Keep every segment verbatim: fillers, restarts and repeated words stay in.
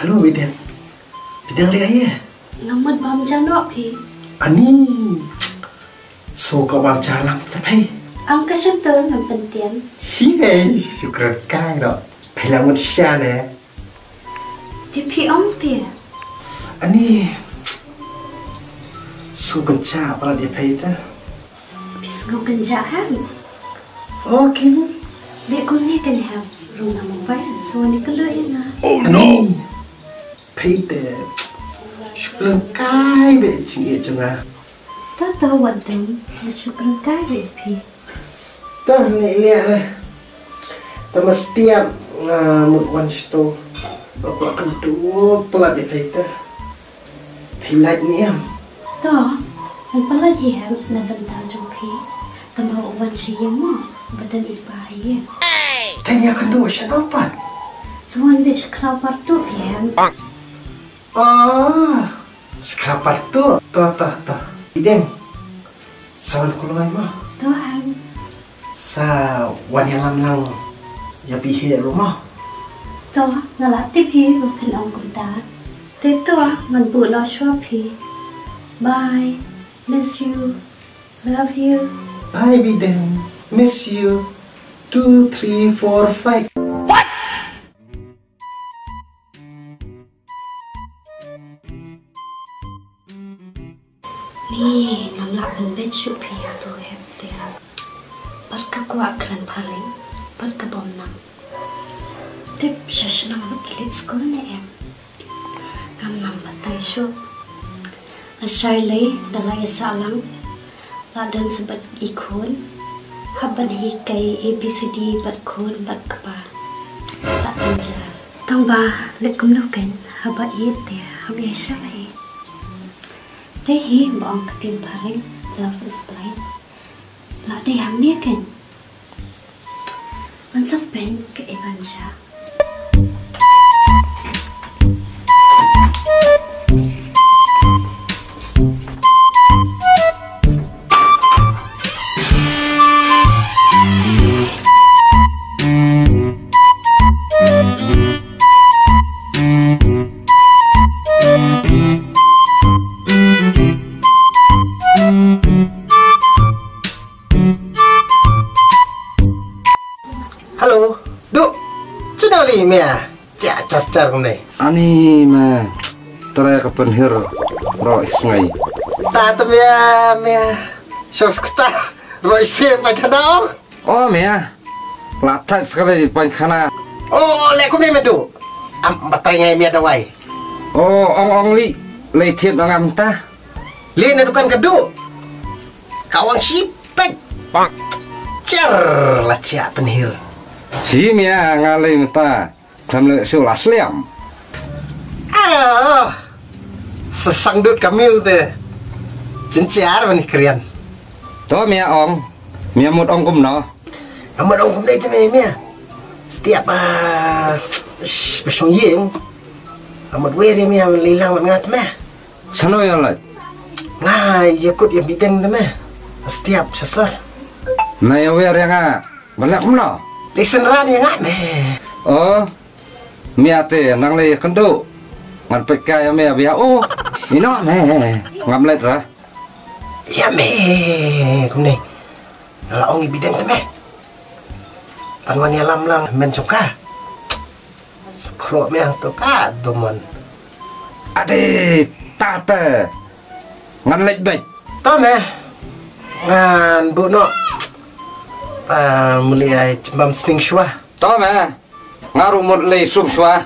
Hello, Bideng. Bideng leh aïu? Nga mut bam ja noh phi. Ani. So ka bam ja lang ta phi. Ang ka shutur ngam pyntian. Shi phi, shukran kai do. Phi la mut sha ne. Te phi ong te. Ani. So kan cha palat ïa phi ta. Phi sngew kynjah hem? Okay. Leh kumne kan hem. Rung na mobile, so ne kylluid ïa nga. Oh no. Phi te. Shu pynlong kai beit jingïeit jong nga. To to wat dum, nga shu pynlong kai beit phi. To leh leh re. Te ma stiap nga mut wan shto. Ba kwah kynduh palat ïa phi te. Phi lait ne em? To, ngan palat hi em na bynta jong phi. Tangba u wan sha ïing mo, ba don i pa ha ïing. Te ïa kynduh shano pat? Sa wan beit sha khlaw partuh hi em. Oh, sha khlaw partuh. To, to, to. Bideng. Sa wan kloi mo. To em. Sa wan ïalam lang ïa phi hi ruh mo. To, nga la tip hi ba phin ong kumta. Te to, ngan buh noh shuwa phi. Bye. Miss you. Love you. Bye, Bideng. Miss you. Two, three, four, five. Ni ngam lah ban beit shuh phi ha tu hep te. Bad ka kwah kren phareng bad ka bym nang. Tip sha shnong ki leit skul ne em? Ngam nang batai shuh. Lashai lei da la ïasah lang. La don sa bad i khun. Hap ban hikai A B C D bad khun bad kpa. La jynjar. Tangba leit kumno kein haba ïeit te hap ïaishah hi. Te hi ba ong ka ktien phareng, love is blind. La dei hangne kein. Ngan sa peit ka Evan Shah. Hello. Duh. Chynali mia. Cha char char kumne. Ani me. Trai ka pynhir ro isngai. Ta ta mia mia. Shok skta. Ro isi pa khana. Oh mia. La thak sekali pa khana. Oh le kumne me duh. Am batai ngai mia dawai. Oh ong ong li. Lei thied ong am ta. Lei na dukan ka duh. Ka wang shi pek. Cher la chia penhir. Shi mia nga lei mynta. Khlem leh shu la sliam. Ah. Sesang dut kamil te. Chin chiar ban krian. To mia ong. Mia mut ong kumno. Nga mut ong kumne te mia mia. Setiap ah, shong ïing. Nga mut wer ïa mia lilang mat nga te mia. Sano ïa lait? Nga ïa kut ïa bideng te me. Setiap sesor. Na ïa wer ïa nga. Ban leh kumno? Leh synran ïa nga me. Oh. Mia te nang leh ïa kynduh. Ngan peit kai ïa me bia oh. Ino me. Ngam leit ra. Ïa me. Kumne. Nga la ong ïa bideng te me. Pan wan ïalam lang men jong ka. Sa khroh me hangto ka domon. Ade tate. Ngan leit beit. To me. Ngan buh noh. Ah, muli ai chembam sning shuwa. To me. Nga ruh mut lei sum shuwa.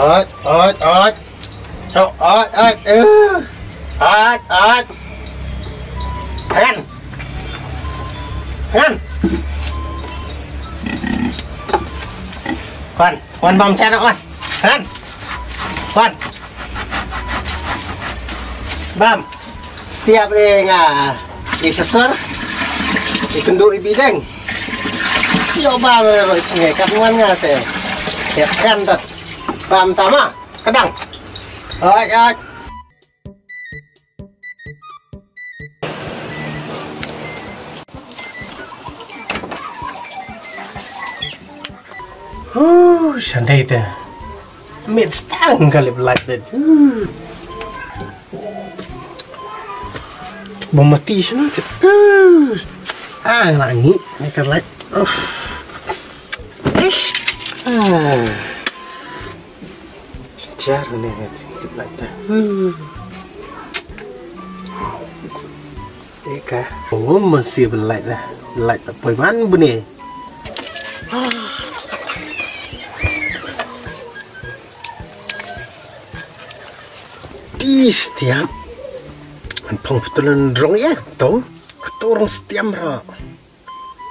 Ot, ot, ot. Ot, ot, ot. Eh. Ot, ot. Ngan. Ngan. Wan, wan bam chana wan. Ngan. Wan. Bam. Setiap ri nga ri sesor. Ikynduh i bideng. Ïoh ba me roi sngi kat wan nga te. Ïa kan tat. Bam tama. Kadang. Oi oi. Huh, shandai te. Mit stang ka lip light te. Huh. Bom mati shano te. Huh. Ah, ngi ni ka light. Uff. Ish. Ah. Jar ni ni lip light te. Huh. Eka, ngum mun si belait dah. Belait tak poi man bune. Ih, stiap. An phong betulan rong ya, tau. Keturung stiam ro.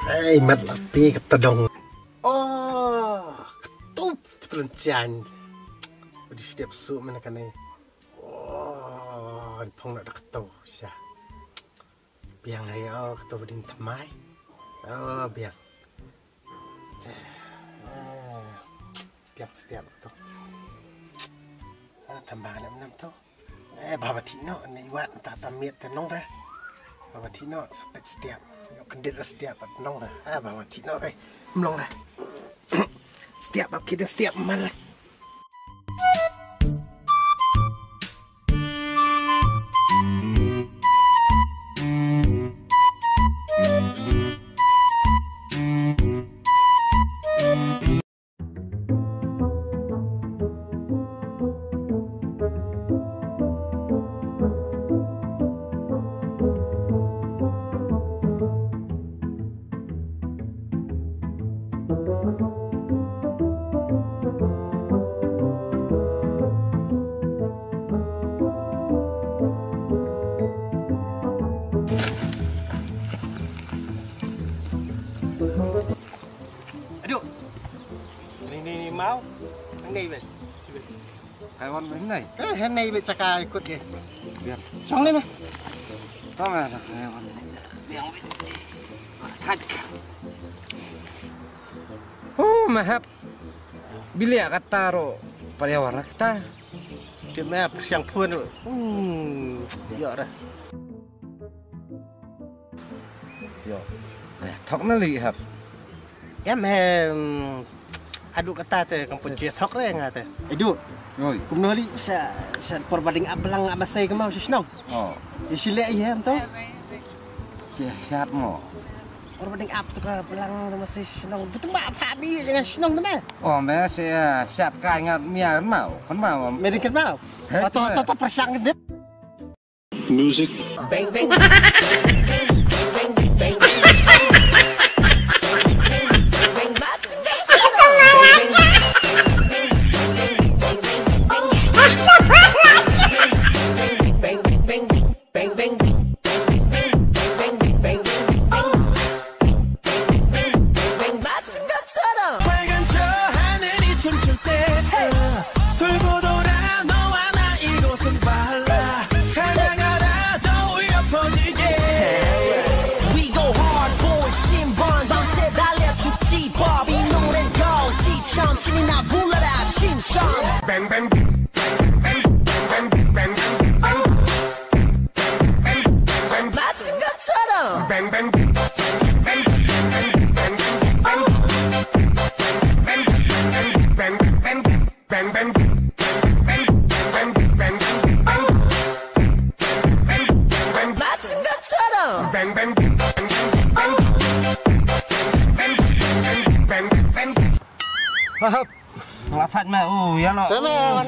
Hei, mat lapi ketedong. Oh, ketup betulan jan. Udah stiap su mana kane. Oh, an phong nak dak tau sha. Biang ai, oh, ka tu ding thymmai. Oh, biang. Te, eh, biang stiap tu. Ah, thymmai ne mnam tu. Eh, baba thik noh, ne iwat ta ta miet te nong re. Baba thik noh, sepet stiap. Yo kendit stiap nong re. Ah, baba thik noh, eh, mlong re. Stiap bab kidin stiap mar re. Aduh. Ni ni ni mau. Ni bet. Sibet. Kaiwan ba hynne? Eh, hynne ba chaka ikut ke. Biar. Shong ni meh. Tama sa kaiwan. Biang. Thak. Oh, mahap. Bilia kata ro pariawan kita. Dia meh persiang pun. Hmm, ya dah. Yo. Eh, thok na li hap. Em em. Haduh kata te kam pun chia thok re nga te. Aduh. Oi. Kumno li sa sa por bading aplang amasai kemau si shnong. Oh. Isi le iya em to. Si shat mo. Por bading ap tu ka pelang amasai si shnong. Betul ba apa abi dengan shnong tu meh. Oh, meh si shat ka ngat mia kan mau. Kan mau. Meding kan mau. Atau atau persiang gitu. Music. 빨간 저 하늘이 춤출 때 돌고 돌아 너와 나 이곳은 발라. 찬양하라 더 울려 퍼지게. We go hard boy 신번 밤새 달려 춥지. Bobby 노래 더 지쳐. 신이 나 불러라 신청. 뱅뱅. 마침 것처럼. 마침 것처럼. Hap. Nglafat ma u ya no. Tama wan.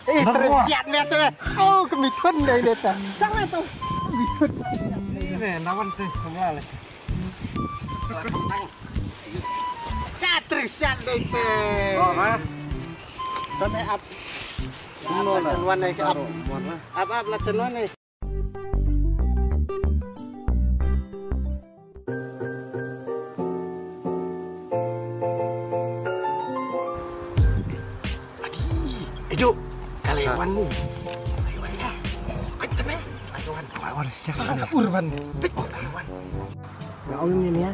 Eh, tersiat me te. Oh, kami thun dai de ta. Jangan tu. Kami thun. Ni ne nawan te semua le. Ta tersiat dai te. Oh, ha. Tama ap. Ap la chen wan nai ap. Ap ap la chen wan nai. Adi, edo, kalaiwan ni. Kalaiwan ka. Kata me, kalaiwan. Kalaiwan siang. Urban. Pit kalaiwan. Nga ong ïa me,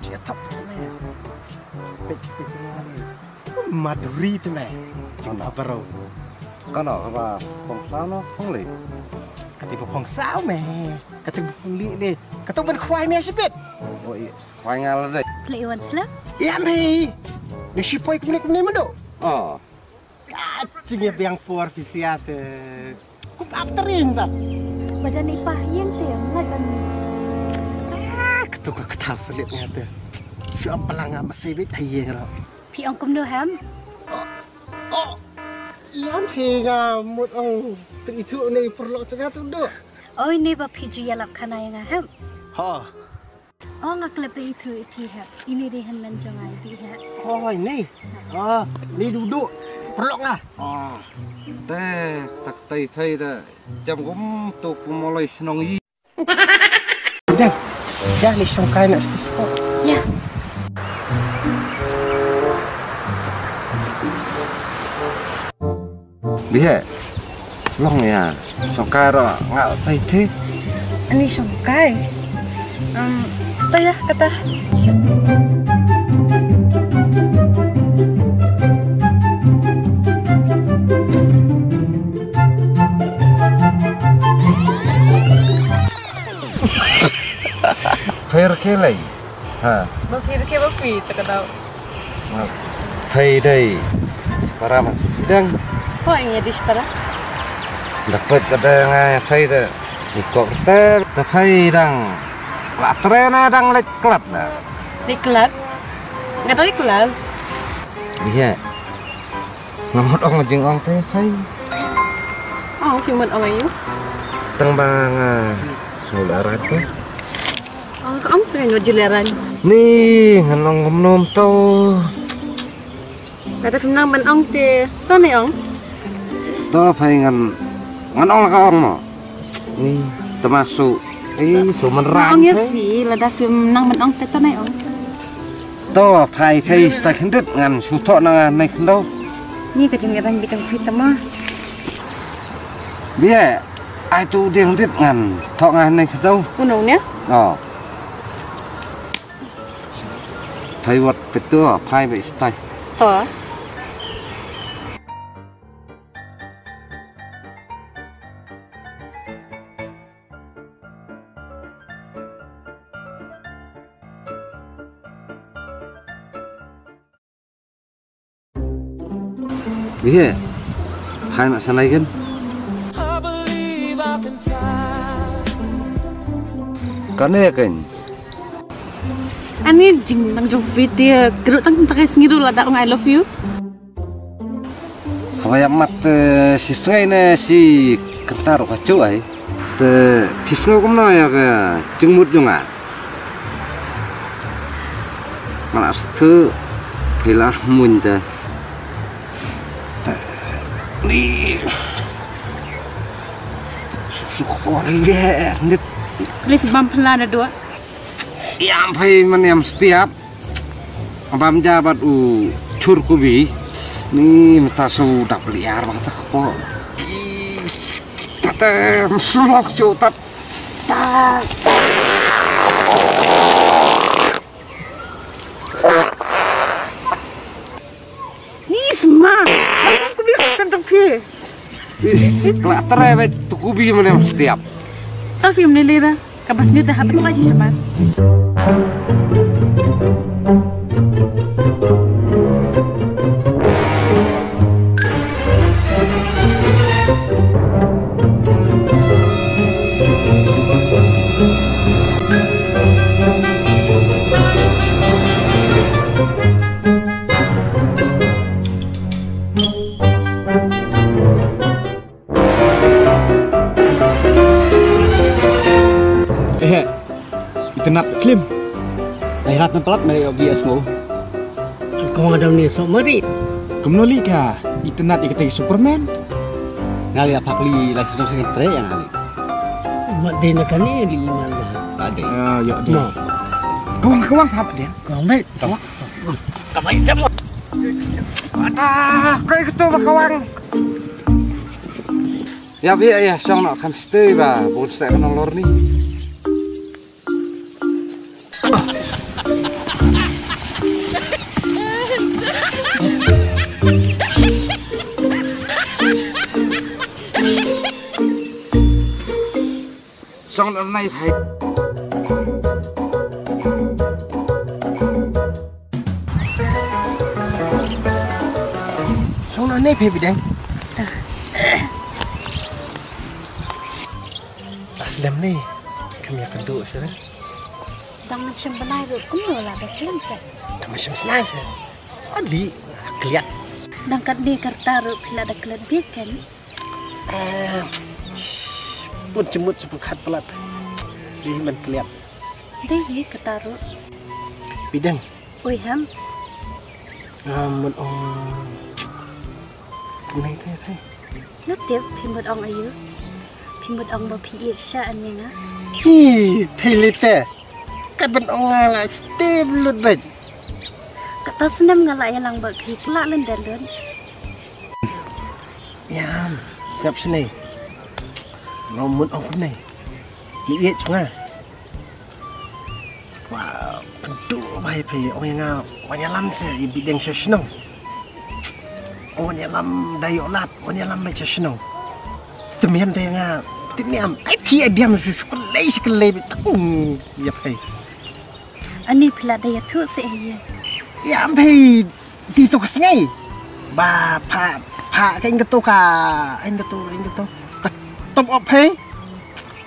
jia thap me. Peit, peit, peit. Maduri te me. Jingkhabaro. Kano kaba phong saw no phong lieh? Kata ba phong saw me. Kata ba phong lieh ne. Kata ban khwai me shibit. Oh, ïa. Khwai nga la dei. Play one slap. Ïa me. Ni shipoi kumne kumne mano. Oh. Ka jingïabiang por phi sia te. Kum ap tering ta. Ba don i pa ha ïing te, ngat ban. Ah, katu ka kata slit nga te. Shu ap balang nga masih bit ha ïing ro. Phi ong kumno hem? Oh, oh. Ïa phi nga mut ong. Phi itu ne paralok jong nga tu duk. Oi ne ba phi ju ïalap khana ïa nga hem. Ha. Oh, nga klet ba ithuh ïa phi hep. Ini dei hynmen jong nga ïa phi hep. Oh, ini. Ah, ni duduk. Paralok nga. Ah. Te, tak tai thai da. Jam gum tu kumoloi shnong i. Dah. Dah ni shongkai nak stis ko. Ya. Bihek. Long ïa. Shongkai ro nga phai thi. Ani shongkai. Um, to ïa kata. Phai rkhie lei. Ha. Ba phai rkhie ba phi te ka dau. Phai dei. Para ma. Dang. Ho ïa dei para. Dapat ka dang ai phai de. Ni kok te te phai dang. La trena dang lek klap na. Lek klap. Nga dei kelas. Iya. Nga mut ong jingong te phai. Oh, phi mut ong aïu? Tang ba nga sngewlehrain te. Ong ka ong te nga ju lehrain. Ni ngan ong kumno to. Lada phim nang ban ong te to ne ong. To phai ngan ngan ong la ka ong mo. Ni tama su. Ei su man ran. Ong ïa phi lada phim nang ban ong te to ne ong. To phai phai stai khyndiat ngan shu thoh na nga nei khyndew. Ni ka jingïalang bit jong phi tama. Bia ai tu dieng dit ngan thoh nga nei khyndew. Unong ne? Oh. Phai wat petu phai be stai. To. Bihek. Phai mak sanai kan. Kane kan. Ani jingïalang jong phi te kru tang tang sngi ruh la da ong I love you. Haba ïa mat, eh, shi sngi ne shi kynta ruh ka ju ai. Te phi sngew kumno ïa ka jingmut jong nga? Nga la sdang phi la muin te. Te ni suk suk por ïa nit. Please bam pla na dua. Ïa phai man ïam stiap. Bam ja bad u chur kubi. Ni mynta su dap liar bang ta kpo. Tata msulok su tat. Ni sma. Kubi san dong phi. Ih, kla trai ba tu kubi mane stiap. Tau film ni lira. Ka bas ni ta hap tu aji sabar. Eh, itynnad klim. Lai rat na palat mari ogi asngo. Ko nga dam ni sok mari. Kumno li ka itynnad ïa kata Superman. Nga li apak li lai sejong sing tre yang ali. Mat dei na kane li iman lah. Ade. Ah, yo dei. Kawang kawang hap dei. Kawang baik. Kawang. Kawang jam. Ada, kai ketu ba kawang. Ïa, ïa, ïa, shong noh kham stay ba bun stay ka nonglor ni. Nai thai. Song na ne phe bideng. Aslem ne. Kam ya kadu sira. Dang man shem bnai ruh kumno la da slem se. Dang man shem snai se. Ali kliat. Dang kat ne karta ruh phi la da klet bit kan. Eh, pun jemut sepengkhat pelat. Di man kliat. Dei hi kata ruh. Bideng. Oi ham. Ah, mut ong. Kumne te te. Nga tip phi mut ong ayu. Phi mut ong ba phi ïeit sha ane nga. Hi, thei lite. Kat ban ong nga la step lut bad. Kata snem nga la ïalang ba phi kla len dan don. Ïam, sngap shnei. Nga mut ong kumne. Ni ïeit nga. Wow, kadu bai phi ong ïa nga wan ïalam se i bideng sha shnong. Ong wan ïalam da ïoh lad, wan ïalam bai sha shnong. Temian da nga, temian. Ai ti ai diam shu shu kelei shu kelei bit tak ong ïa phi. Ani phi la da ïathuh se ïa. Ïa phi ti tu ka sngi. Ba pha pha ka ing ka tu ka ing ka tu ing ka tu. Ka top op phi.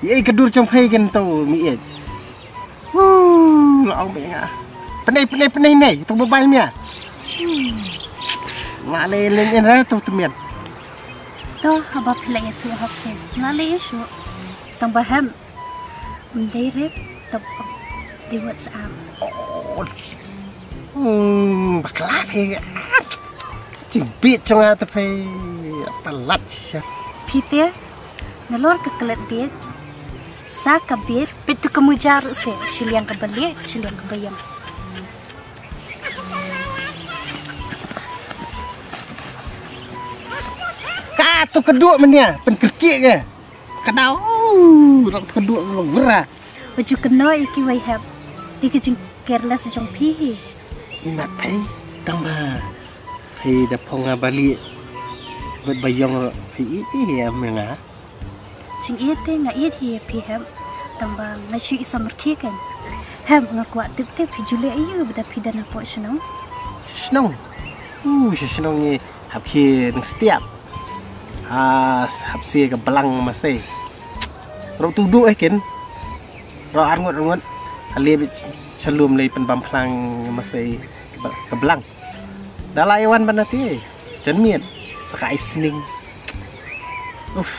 Ïa ka dur chang phi kan tu mi ïa. Hu, la ong bha nga. Penai, penai, penai, nai. Tu ba bai mia. Ma le len in ra tu temian. To, haba phi la ïathuh hok phi. Ma le ïa shu. Tang ba hem. Ym dei rep, tap di WhatsApp. Oh. Hmm, bakla phi. Jingbit jong nga te phi. Palat shisha. Phi te, nalor ka klet bit. Sa ka bit, pit tu ka mujar se, shiliang ka balik, shiliang ka bayam. Ka tu ka duk menia, pen kerkik ke. Ka dau, rok tu ka duk long wera. Baju keno ïa kiwei hep. Dei ka jing careless jong phi hi. Imat phi, tang ba. Phi da phong nga bali. Bad ba ïong ro phi i i em nga. Jingïeit te nga ïeit hi ïa phi hep. Tang ba nga shu i samrkhie kan. Hep nga kwah tip tip phi ju leh aïu ba da phi don hapoh shnong. Shnong. Uh, shnong ngi hap khie nang stiap. Ah, hap sie ka blang masai. Ro tu du eh kin. Ro arngut arngut. Ale bit shalum lei pynbam phlang masai ka blang. Da la ïa wan ban ati. Jan miet. Saka ai sning. Uf,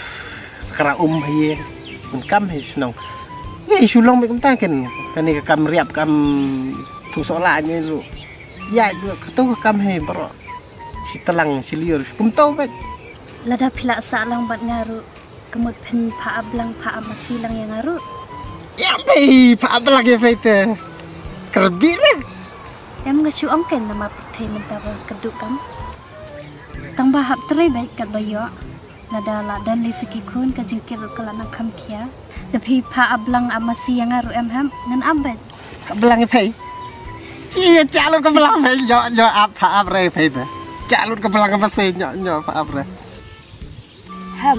sakra um haye. Pyn kam he shnong. Ye shu long bit kumta kin. Kane ka kam riap kam thung sola ne lu. Ya ju ka tu ka kam he bro. Shi talang shi liur. Kumto bit. Lada phi la sah lang bad nga ruh. Ka mut phin pha ap blang pha ap masi lang ïa nga ruh. Ïa phi pha ap blang ïa phi te. Kyrbi re. Em nga shu ong ken namar pyrthei mynta ba kyrduh kam. Tang ba hap trei beit kat ba ïoh. Lada la don lei sa ki khun ka jingkit ruh ka la nang kham khia. Da phi pha ap blang ap masi ïa nga ruh em hem ngan ap beit. Blang ïa phi. Chi ïa cha lut ka blang phi ïoh ïoh ap pha ap re phi te. Cha lut ka blang masi ïoh ïoh pha ap re. Hem.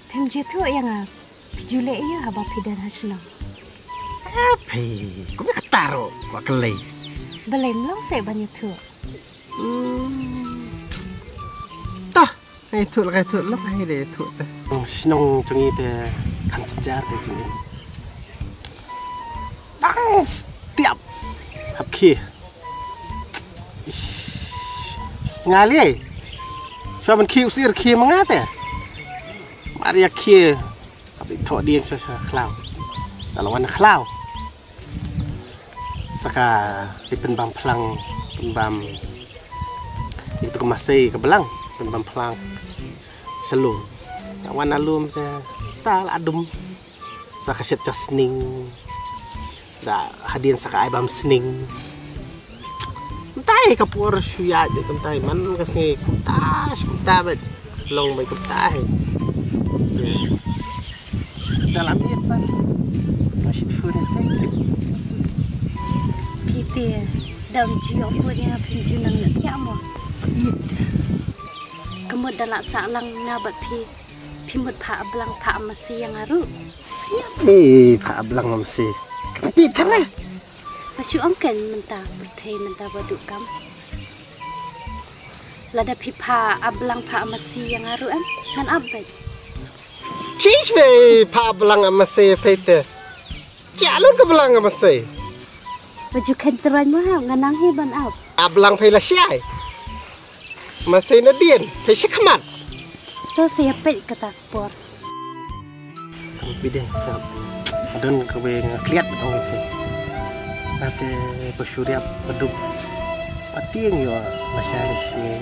Phim ju thuh ïa nga. Phi ju leh ïa haba phi don ha shnong. Eh, phi. Kumne kata ruh. Kwah kylli. Balei ym long seh ban ïathuh. Hmm. Toh. Ïathuh la ïathuh la ïathuh te. Shnong jong ngi te kham jynjar te jong ngi. Tang stiap. Hap khie. Ish. Nga lei. Shuwa ban khie u sir khie ma nga te. Mar ïa khie. Hap ïa thoh dien sha sha khlaw. Te la wan khlaw. Saka ïa pynbam phlang pynbam. Ïa tu ka masai ka blang pynbam phlang. Shalum. Te wan alum te ta la dum. Sa ka shet ka sning. Da hadien sa ka ai bam sning. Kumtai ka por shu ïaid kumtai man ka sngi kumta shu kumta bad long bad kumta hi. Da la miet bad. Ka shit fu de. Phi te da um ju ïoh fu ïa phi ju nang ïa mo. It. Ka mut da la sah lang na bad phi. Phi mut pha blang pha masi ïa nga ruh. Ïa phi pha ap lang ma masi. Ka phi thang eh. Nga shu ong kein mynta pyrthei mynta ba duk kam. Lada phi pha ap lang pha ap masi ïa nga ruh em ngan ap beit. Chish phi pha ap lang ap masi phi te. Chia lun ka blang ka masai. Ba ju khein tyraiñ mo ha nga nang hi ban ap. Ap lang phai la shiai. Masai na dien phai shi khmat. To sa ïa peit kata ka por. Kam pideng sap. Adon ka we nga kliat ong ïa phi. Ate pa shuriap pa duk. Atieng ïo la shiai la shiai.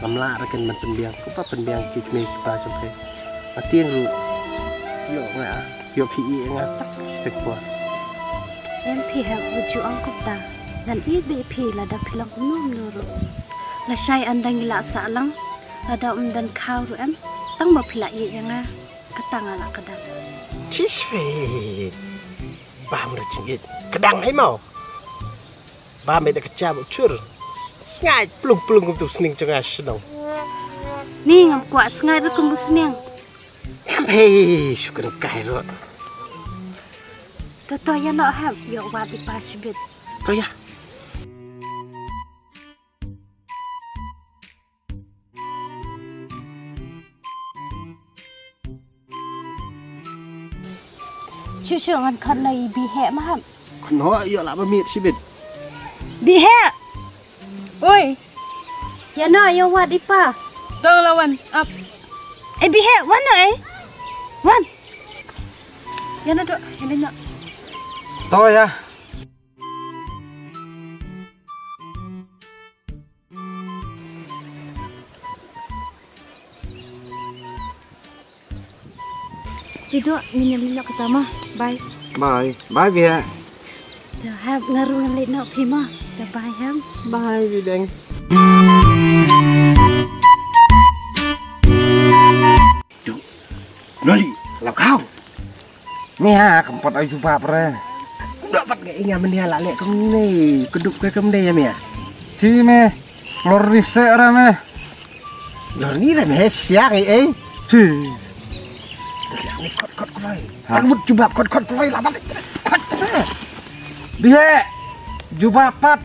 Ngam lah raken ban pynbiang. Kupa pynbiang ki kmie ki pa jong phi. Atieng ruh. Ïo nga. Ïoh phi ïeh nga tak stek por. Em phi hep u ju ong kumta. Ngan ïeh beit phi lada phi long kumno kumno ruh. Lashai ynda ngi la sah lang lada um don khaw ruh em. Tang ba phi la ïeh ïa nga kata nga la kdang. Chish phi. Bam da jingïeit. Kdang hei mau. Bam da ka cha ba chur. Sngaid plung plung kum tu sning jong nga shnong. Ni ngam kwah sngaid ruh kum bu sning. Hei, shu kren kai ruh. To to ïa noh hap, ïoh wad i pa shibit. To ïa. Shu shu ngan khot noh i Bihek ma hap. Khot noh ïoh lah ba miet shibit. Bihek. Oi. Ïa noh ïa wad i pa. Dang la wan ap. Eh Bihek wan noh eh. Wan. Ïa noh dok ïa noh. To ïa. Te dok ngin ïa leit noh kata ma. Bye. Bye. Bye Bihek. Te hap nga ruh ngan leit noh phi ma. Te bye hap. Bye Bideng. Dok. Noli, lau kau. Ni ha kam pat ai jubab re. Dok pat nga inga menia la lek kumne. Kedup ke kumne ya mia. Ci me. Lor ni se re me. Lor ni re me siang eh eh. Ci. Terlihat ni kot kot kulai. Ha. Kan mut jubab kot kot kulai lah balik. Kot kot. Bihe. Jubab pat.